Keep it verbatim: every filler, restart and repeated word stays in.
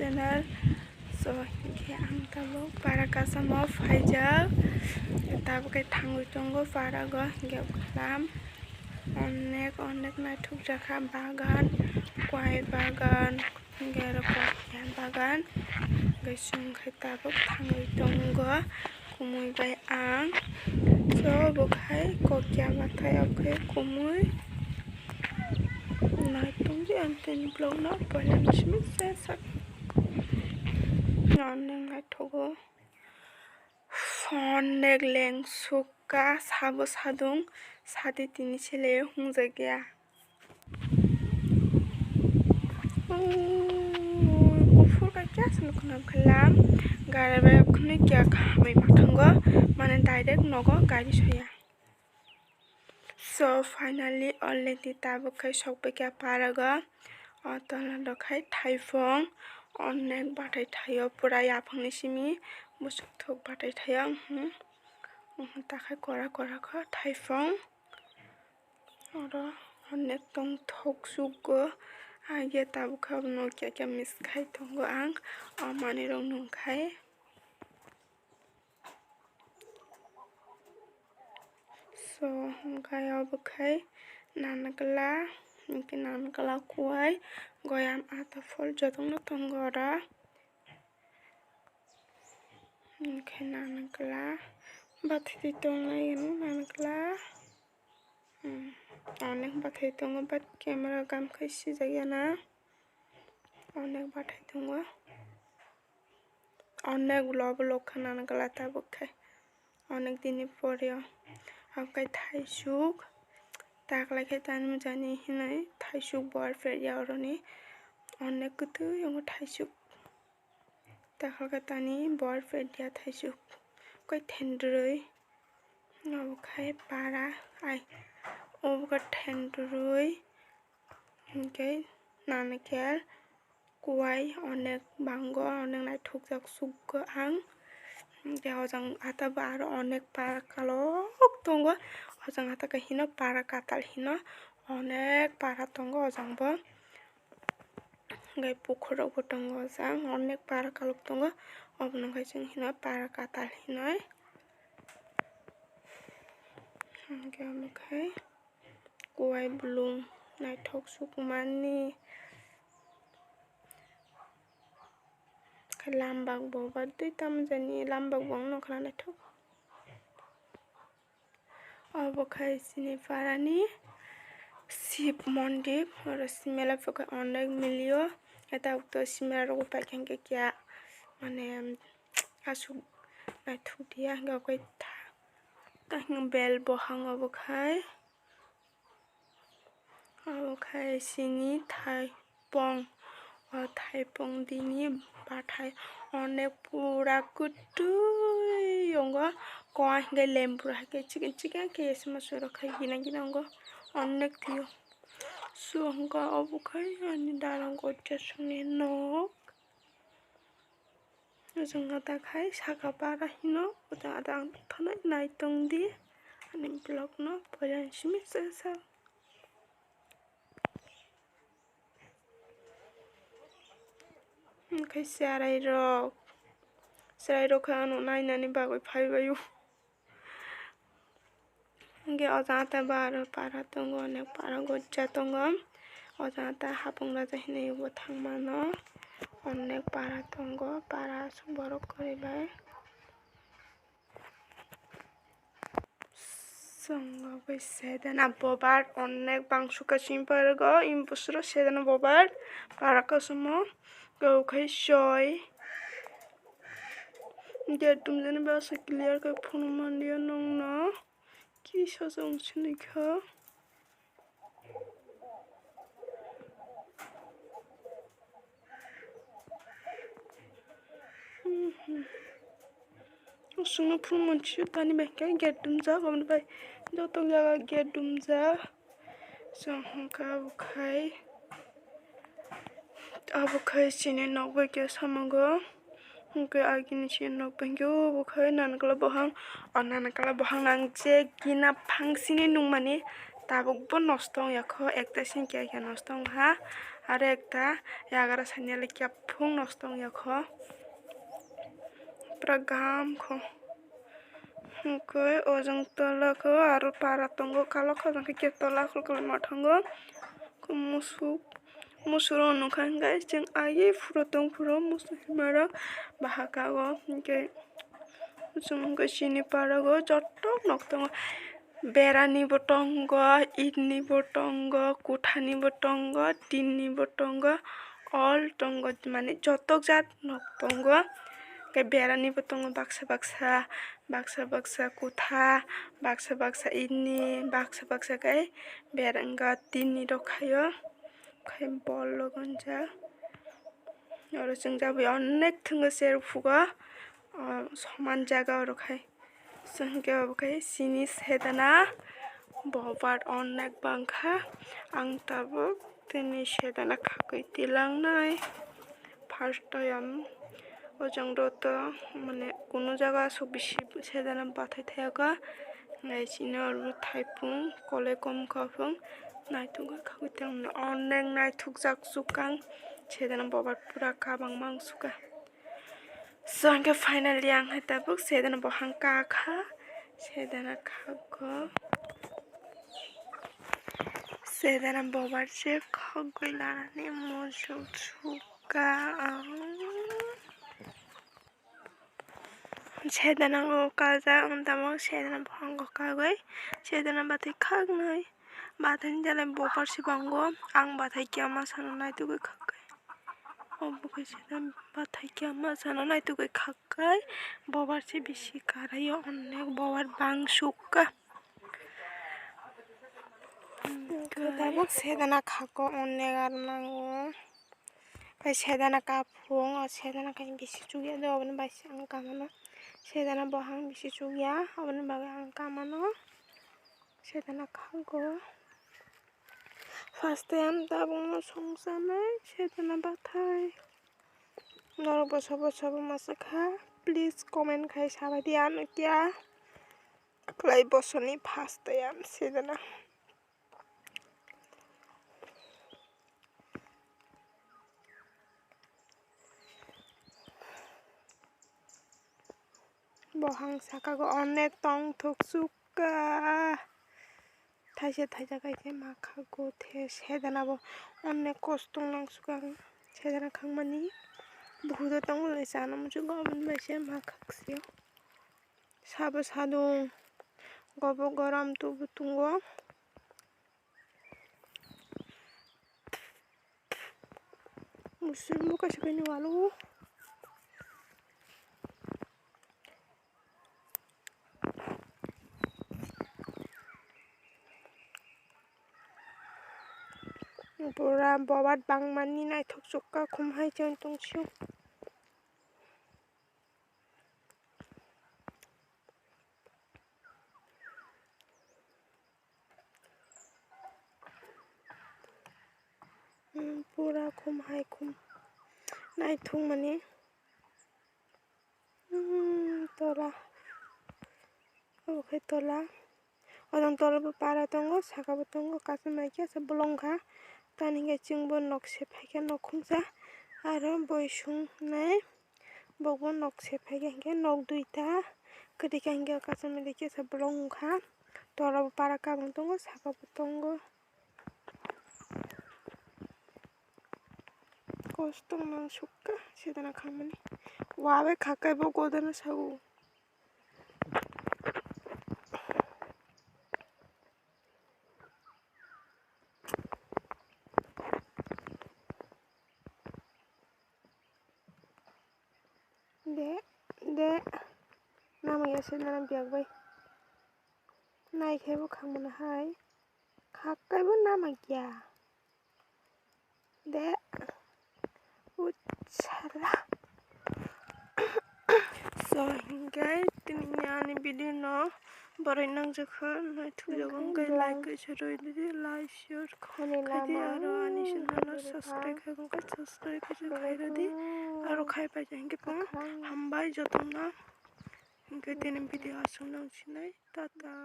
channel. So, hinkhe ang tabuk para kasamo phaijak. Tabuk khe thangwi tongo para go, hinkhe bwkhlam onek onek naithok jakha bagan, kwai bagan, hinkhe aro kokya bagan. Hinkhe chwng khe tabuk thangwi tongo. Kumui bai ang. So, bo khai kokya bathai, obo khai kumui. Naitung di ang tini vlog no poila ni simi se sak. Onek naithogo. Onek leng sukha, sabo sadung, sadi tini sele hungjagya. Kuphur khe kya se nukho nang khalam, gari bai khwnwi kya khamwi ma thango, mane direct nogo gari soya. So finally already tabuk khai sokphaikha parago, o tola rok khai thaifung, onek bathai thaio pura yaphangni simi, bwswk thuk bathai thaio, hmm, hmm, takhai kora kora kho thaifung. Oro onek tongthok sugo, age tabuk khe abono kya kya miss khai tongo ang, o manwi rok nung khai. So, hwnkhe obo khai nanakla, hwnkhe nanakla kuwai, goyam, ata phol jotono tongo oro. Hwnkhe nanakla bathai tongnai nanakla. Hmm, onek bathai tongo, but camera gam khai sijak ya na. Onek bathai tongo. Onek ulo obo lok kha nanakla tabuk khai. Onek dini pore o. Obo khai thaisuk. Taklai khe tani mujani hinwi thaisuk bor pherya oroni. Onek kwtwi wngo thaisuk. Takhal khe tani bor pherya thaisuk. Koi thendrwi. Obo khai para ai. Obo khe thendrwi. Hinkhe nanakel kuwai onek bango, onek naithokjak sukgo ang. Hinkhe hojang ata bo aro onek para kalok tongo. Hojang ata khe hino para katal hino onek para tongo hojang bo. Hinkhe pukhurrokbo tongo hojang, onek para kalok tongo. Obono khe chwng hino para katal hinoi. Hinkhe omo khe kuwai blung naithok sukmani. Khe lambak bo ba twi tamo jani lambak bo wngna khe naithok. Obo khai chini parani Shiv mondir, oro simela phuka onek milio, eta ukto simela rok pai khe kya mane aswk naithok dia, hwnkhe obo khai ta-, ta-, bel bohang obo khai. Obo khai chini thaipung. O thaipung dini bathai onek pura kwtwi wngo. Koa hinkhe lembur hai khe chikon chikon khe ese masa rok khai gina gina wngo. Onek twiyo. So hwnkha obo khai ani darang kochasongni nok. Ojang ata khai saka para hino, ojang ata ang thonai nai tong di, ani vlog no poila ni simi sa sa. Hwnkhe cherai rok, cherai rok khe ano nainani bagwi phaibaio. Hwnkhe o jaga tei bo aro para tongo, onek para gojja tongo. O jaga tei hapung raja hinui bo thang mano. Onek para tongo, para aswk borok kwrwi bai. Chwng bai sedana bobar onek bangsu kasing pargo, im bwswro sedana bobar para kosomo. Kok hai soi. Gate tumjani bwsa clear khe phunuk manliya nokno. Kisa chwng sinikha. Chwngno phunuk mansiyo tani bai khe gate tumjak, aboni bai joto jaga gate tumjak. Chwng hwnkha obo khai, obo khai chini nok bai khe samango. Hwnkhe agini chini nok bai khe obo khai nanakla bohang, o nanakla bohang nang je gina phangsini nungmani Tabuk bo nosto wngya kho, ekta sini kya kya nosto wngha, aro ekta yagra sanya le kya phung nosto wngya kho, pura gam kho. Hwnkhe o jang tola khe aro para tongo, kalo kho jang khe tola khulkhulma thango. Musuk, musuk rok nukha hwnkhe chwng ayei phuru tong phuru musuk hima rok bahaka o hwnkhe chwng hwnkhe chini para o joto nok tongo. Berani bo tongo, itni bo tongo, kuthani bo tongo, tinni bo tongo, all tongo, mane joto jat nok tongo. Hwnkhe berani bo tongo baksa baksa, baksa baksa kutha, baksa baksa itni, baksa baksa khe beranga tinni rok khaio, khai bol logonjak. Oro chwng jagwi onek thwngo cherwi phugo, o soman jaga oro khai. Chwng khe obo khai chini sedana bobar onek bangkha. Ang tabuk tini sedana khagwi tilangnai. First time o jang rw to, mane, kunu jaga aswk bisi sedana bathai thayakha. Nai chini oro thaipung, kolai kom kha phung, naithok kha khagwi tilangnai. Onek naithokjak chukang sedana bobar pura kabangma wng sukha. So, hwnkhe finally ang hai tabuk sedana bohang kakha, sedana khago. Sedana bobar se khagwi lanani muchuk sukha ang. Sedana o kajak ang tamo sedana bohango kagwi sedana bathai khaknai. Bathai ni jalai bobar se bango, ang bathai kiyama sano naitugwi khakkai. Obo khe sedana bathai kiyama sano naitugwi khakkai. Bobar se bisi karaio, onek bobar bangsukha. Tabuk sedana khako onek aro nango. Bai sedana kaphung, o sedana khe bisi chukya do, oboni bai se ang kamano. Sedana bohang bisi chukya, oboni bagwi ang kamano. Sedana khago. First time tabukno songchanai sedana bathai. Norok bo sabo sabo masa kha, please comment khai sabaidi ano kya. Kwlai bosoni first time sedana. Bohang saka go onek tongthok sukha. Thaisa thaisa khaikhe makha go the sedana bo onek kostong nang sukha ang sedana khangmani. Buhudo tongmani chana muchungo aboni bai se makha ksio. Sabo sadung gobo gorom tubu tungo. Musulmo kaisa kaini walo. Pura bobat bangmani naithok chukha khum hai chwng tongsi. Pura khum hai khum naithok mani. Tola obo khe tola. Odon tolbo para tongo, saka bo tongo, kaisa mai khe bolong kha. Tani hwnkhe chwngbo nok se phaikha, nok khumsa aro boi song nai. Bokbo nok se phaikha hwnkhe nok duita. Kwtwi kha hwnkhe kaisa mai khe bolong wngkha. Tolabo para kabang tongo, saka bo tongo. Kostong nang sukha sedana khangmani. Wa bai khakai bo godana sago. De, de, namaya se nana biyak bai. Nai khe bo khangmani hai. Khakai bo nama kya. De. Uchala. So, hingke tini ani video no borai nang jakha, nai thuk jago hingke like kaisa roi didi, like, share khaidi, aro ani channel no subscribe khai hingke subscribe kaisa khai rodi, aro khai pai hingke pung hambai jotono, hingke tini video aswk nang sinai, tata.